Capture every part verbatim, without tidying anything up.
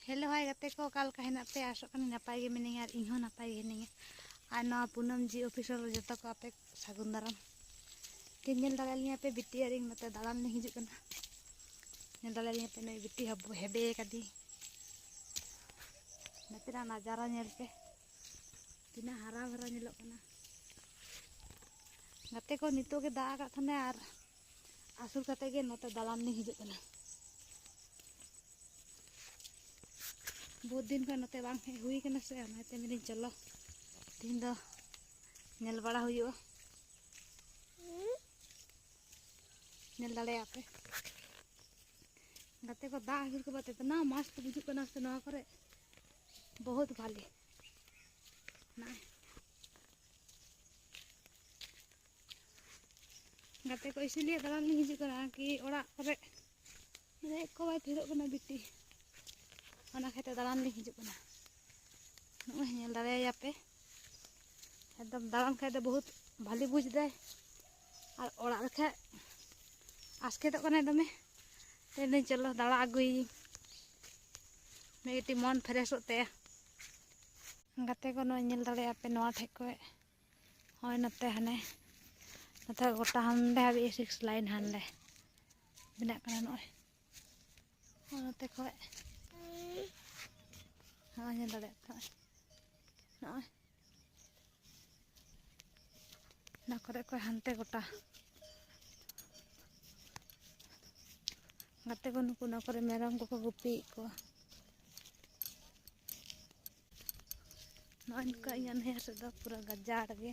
Hello, ᱦᱟᱭ ᱜᱟᱛᱮ ᱠᱚ, ᱚᱠᱟ ᱞᱮᱠᱟ ᱦᱮᱱᱟᱜ ᱯᱮᱭᱟ? ᱟᱥᱚᱜ ᱠᱟᱹᱱᱟᱹᱧ ᱱᱟᱯᱟᱭ ᱜᱮ ᱢᱤᱱᱟᱹᱧᱟ, ᱟᱨ ᱤᱧ ᱦᱚᱸ ᱱᱟᱯᱟᱭ ᱜᱮ ᱦᱤᱱᱟᱹᱧᱟ᱾ ᱟᱨ ᱱᱚᱣᱟ ᱯᱩᱱᱟᱹᱢ ᱡᱤ ᱚᱯᱷᱤᱥᱤᱭᱟᱞ ᱨᱮ ᱡᱚᱛᱚ ᱠᱚ ᱟᱯᱮ ᱥᱟᱹᱜᱩᱱ ᱫᱟᱨᱟᱢ᱾ ᱛᱤᱱ ᱧᱮᱞ ᱫᱟᱲᱮᱭᱟᱞᱤᱧᱟ ᱯᱮ ᱵᱤᱴᱤ ᱟᱨ ᱤᱧ ᱱᱚᱛᱮ ᱫᱟᱬᱟᱱ ᱞᱤᱧ ᱦᱤᱡᱩᱜ ᱠᱟᱱᱟ᱾ ᱧᱮᱞ ᱫᱟᱲᱮᱭᱟᱞᱤᱧᱟ ᱯᱮ ᱱᱩᱭ ᱵᱤᱴᱤ ᱦᱚᱵᱚ ᱦᱮᱵᱮ ᱠᱟᱫᱮ᱾ ᱱᱚᱛᱮᱱᱟᱜ ᱱᱟᱡᱟᱨᱟ ᱧᱮᱞ ᱯᱮ, ᱛᱤᱱᱟᱹᱜ ᱦᱟᱨᱟ ᱵᱷᱟᱨᱟ ᱧᱮᱞᱚᱜ ᱠᱟᱱᱟ᱾ ᱜᱟᱛᱮ ᱠᱚ, ᱱᱤᱛᱚᱜ ᱜᱮ ᱫᱟᱜ ᱟᱠᱟᱫ ᱛᱟᱦᱮᱱᱟ ᱟᱨ ᱟᱹᱥᱩᱲ ᱠᱟᱛᱮ ᱜᱮ ᱱᱚᱛᱮ ᱫᱟᱬᱟᱱ ᱞᱤᱧ ᱦᱤᱡᱩᱜ ᱠᱟᱱᱟ᱾ ᱵᱚᱦᱩᱛ ᱫᱤᱱ ᱠᱷᱚᱱ ᱱᱚᱛᱮ ᱵᱟᱝ ᱦᱮᱡ ᱦᱩᱭ ᱠᱟᱱᱟ ᱥᱮ, ᱚᱱᱟᱛᱮ ᱢᱮᱱᱫᱟᱹᱧ ᱪᱚᱞᱚ ᱛᱮᱦᱮᱧ ᱫᱚ ᱧᱮᱞ ᱵᱟᱲᱟ ᱦᱩᱭᱩᱜᱼᱟ᱾ ᱧᱮᱞ ᱫᱟᱲᱮᱭᱟᱜ ᱯᱮ ᱜᱟᱛᱮ ᱠᱚ, ᱫᱟᱜ ᱦᱤᱨ ᱠᱚ ᱵᱟᱛᱮ ᱛᱮᱱᱟ ᱢᱚᱡᱽ ᱛᱮ ᱵᱩᱡᱩᱜ ᱠᱟᱱᱟ ᱥᱮ ᱱᱚᱣᱟ ᱠᱚᱨᱮ, ᱵᱚᱦᱩᱛ ᱵᱷᱟᱞᱮ᱾ ᱱᱚᱜᱼᱚᱭ ᱜᱟᱛᱮ ᱠᱚ, ᱤᱥᱤᱞᱤᱭᱟᱹ ᱫᱟᱬᱟᱱ ᱞᱤᱧ ᱦᱤᱡᱩᱜ ᱠᱟᱱᱟ ᱠᱤ ᱚᱲᱟᱜ ᱠᱚᱨᱮ ᱢᱟᱱᱮ ᱠᱚ ᱵᱟᱭ ᱛᱷᱤᱨᱚᱜ ᱠᱟᱱᱟ ᱵᱤᱴᱤ, ᱚᱱᱟ ᱠᱷᱟᱹᱛᱤᱨ ᱫᱟᱬᱟᱱ ᱞᱤᱧ ᱦᱤᱡᱩᱜ ᱠᱟᱱᱟ᱾ ᱱᱚᱜᱼᱚᱭ ᱧᱮᱞ ᱫᱟᱲᱮᱭᱟᱭᱟ ᱯᱮ, ᱮᱠᱫᱚᱢ ᱫᱟᱬᱟᱱ ᱠᱷᱟᱡ ᱫᱚ ᱵᱚᱦᱩᱛ ᱵᱷᱟᱞᱤ ᱵᱩᱡᱽ ᱫᱟᱭ, ᱟᱨ ᱚᱲᱟᱜ ᱨᱮᱠᱷᱟᱡ ᱟᱥᱠᱮᱛᱚᱜ ᱠᱟᱱᱟᱭ ᱫᱚᱢᱮ᱾ ᱛᱮᱦᱮᱧ ᱪᱚᱞᱚ ᱫᱟᱬᱟ ᱟᱹᱜᱩᱭᱮᱭᱟᱹᱧ, ᱢᱤᱫ ᱠᱟᱹᱴᱤᱡ ᱢᱚᱱ ᱯᱷᱨᱮᱥᱚᱜ ᱛᱟᱭᱟ᱾ ᱜᱟᱛᱮ ᱠᱚ, ᱱᱚᱜᱼᱚᱭ ᱧᱮᱞ ᱫᱟᱲᱮᱭᱟᱜᱼᱟ ᱯᱮ ᱱᱚᱣᱟ ᱴᱷᱮᱡ ᱠᱷᱚᱡ ᱱᱚᱜᱼᱚᱭ ᱱᱚᱛᱮ ᱦᱟᱱᱮ, ᱱᱚᱛᱮ ᱜᱚᱴᱟ ᱦᱟᱱᱰᱮ ᱦᱟᱹᱵᱤᱡ ᱥᱤᱠᱥ ᱞᱟᱭᱤᱱ ᱦᱟᱱᱰᱮ ᱵᱮᱱᱟᱜ ᱠᱟᱱᱟ᱾ ᱱᱚᱜᱼᱚᱭ, ᱱᱚᱜᱼᱚᱭ ᱱᱚᱛᱮ ᱠᱷᱚᱡ, ᱱᱚᱜᱼᱚᱭ ᱧᱮᱞ ᱫᱟᱲᱮᱭᱟᱜ ᱯᱮ, ᱱᱚᱜᱼᱚᱭ, ᱱᱚᱜᱼᱚᱭ ᱚᱱᱟ ᱠᱚᱨᱮ ᱠᱷᱚᱡ ᱦᱟᱱᱛᱮ ᱜᱚᱴᱟ᱾ ᱜᱟᱛᱮ ᱠᱚ, ᱱᱩᱠᱩ ᱱᱚᱣᱟ ᱠᱚᱨᱮ ᱢᱮᱨᱚᱢ ᱠᱚᱠᱚ ᱜᱩᱯᱤᱭᱮᱫ ᱠᱚᱣᱟ᱾ ᱱᱚᱜᱼᱚᱭ ᱱᱚᱝᱠᱟ ᱤᱧᱟᱹᱜ ᱱᱟᱹᱭᱦᱟᱹᱨ ᱥᱮᱫ ᱫᱚ ᱯᱩᱨᱟᱹ ᱜᱟᱡᱟᱲ ᱜᱮ᱾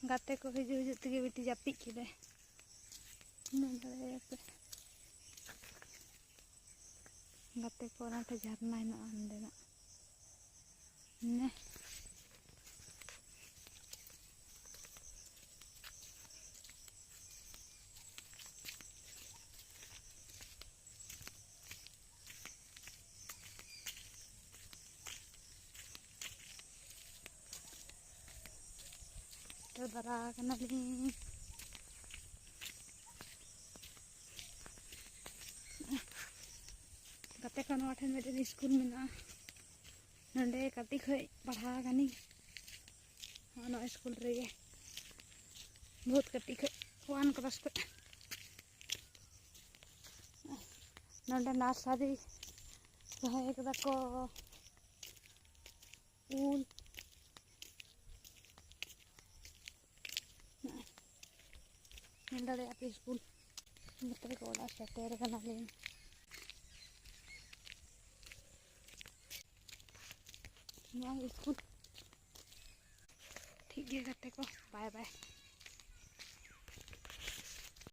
ᱜᱟᱛᱮ ᱠᱚ ᱦᱤᱡᱩᱜ ᱦᱤᱡᱩᱜ ᱛᱮᱜᱮ ᱵᱤᱴᱤ ᱡᱟᱹᱯᱤᱫ ᱠᱮᱫᱟᱭ᱾ ᱧᱮᱞ ᱫᱟᱲᱮᱭᱟᱯᱮ, ᱜᱟᱛᱮ ᱠᱚ, ᱚᱱᱟ ᱴᱷᱮᱱ ᱡᱷᱟᱨᱱᱟ ᱦᱮᱱᱟᱜᱼᱟ ᱚᱸᱰᱮᱱᱟᱜ᱾ ᱱᱮ᱾ ᱥᱮᱴᱮᱨ ᱫᱟᱨᱟ ᱠᱟᱱᱟᱞᱤᱧ᱾ ᱮᱠᱷᱚᱱ ᱱᱚᱣᱟ ᱴᱷᱮᱱ ᱢᱤᱫᱴᱮᱱ ᱥᱠᱩᱞ ᱢᱮᱱᱟᱜᱼᱟ᱾ ᱱᱚᱰᱮ ᱠᱟᱹᱴᱤᱡ ᱠᱷᱚᱡ ᱯᱟᱲᱦᱟᱣ ᱟᱠᱟᱱᱟᱹᱧ, ᱱᱚᱣᱟ ᱥᱠᱩᱞ ᱨᱮᱜᱮ᱾ ᱵᱚᱦᱩᱛ ᱠᱟᱹᱴᱤᱡ ᱠᱷᱚᱡ, ᱚᱣᱟᱱ ᱠᱞᱟᱥ ᱠᱷᱚᱡ᱾ ᱱᱚᱰᱮ ᱱᱟᱨᱥᱟᱨᱤ ᱨᱚᱦᱚᱭ ᱠᱟᱫᱟ ᱠᱚ ᱩᱞ᱾ ᱧᱮᱞ ᱫᱟᱲᱮᱭᱟᱜᱼᱟ ᱯᱮ ᱥᱠᱩᱞ᱾ ᱱᱚᱛᱮ ᱠᱚ ᱚᱲᱟᱜ ᱥᱮᱴᱮᱨ ᱠᱟᱱᱟᱞᱤᱧ᱾ ᱱᱚᱣᱟ ᱥᱠᱩᱞ᱾ ᱴᱷᱤᱠ ᱜᱮᱭᱟ ᱜᱟᱛᱮ ᱠᱚ, ᱵᱟᱭ ᱵᱟᱭ᱾